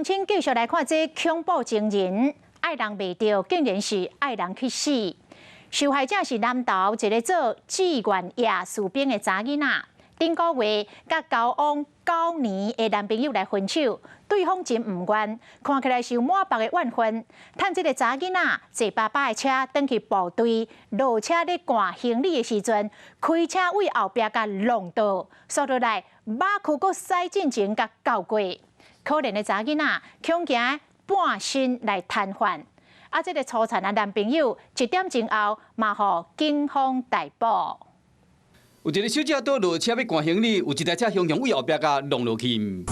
鄉親繼續來看這恐怖情人，愛人袂著，竟然是愛人去死。受害者是南投一个做志願役士兵的查囡仔，頂個月佮交往9年的男朋友來分手，對方真毋願，看起來是有滿腹的怨恨。趁這个查囡仔坐爸爸的車轉去部隊，落車咧掛行李的時陣，開車對後壁共挏倒，煞落來馬駒閣駛進前共轎過。可憐的查囡仔，恐驚半身來癱瘓。啊，這个粗殘的男朋友一點鐘後嘛，予警方逮捕。有一个小姐佇落車欲掛行李，有一台車雄雄對後壁共挏落去。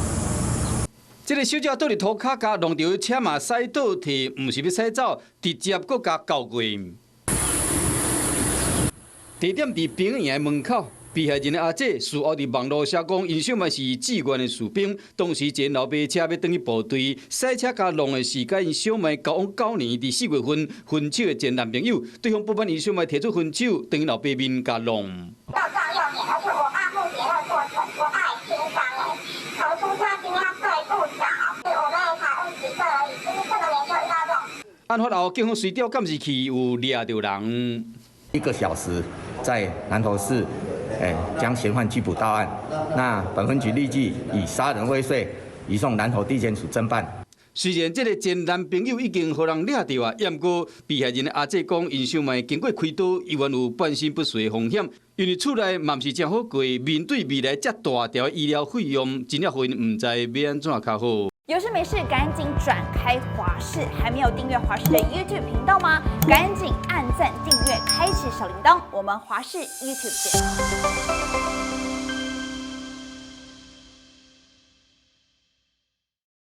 這个小姐倒佇塗跤共挏著車嘛駛倒退，毋是欲駛走，直接閣共轎過。地點佇兵營的門口。被害人的阿姐事後佇網路寫講，𪜶小妹是志願的士兵，當時坐老爸車欲轉去部隊，賽車共挏的是佮𪜶小妹交往9年，佇4月份分手的前男朋友，對方不滿𪜶小妹提出分手，當𪜶老爸面共挏。到賬右面，而且我爸目擊那個過程，我爸也輕傷哎，從出車今天他睡不着，我妹才20歲而已，就是這麼年輕遇到這種。案發後，警方隨調監視器有掠著人。一個小時，在南投市，將嫌犯緝捕到案。那本分局立即以殺人未遂，移送南投地檢署偵辦。雖然這个前男朋友已經予人掠著啊，毋過被害人的阿姐講，𪜶小妹經過開刀，猶原有半身不遂的風險，因為厝內嘛毋是誠好過，面對未來遮大條的醫療費用，真正予𪜶毋知欲按怎較好。有事沒事趕緊轉開華視，還沒有訂閱華視的 YouTube 頻道嗎？趕緊按讚、訂閱、開啟小鈴鐺，我們華視 YouTube 見。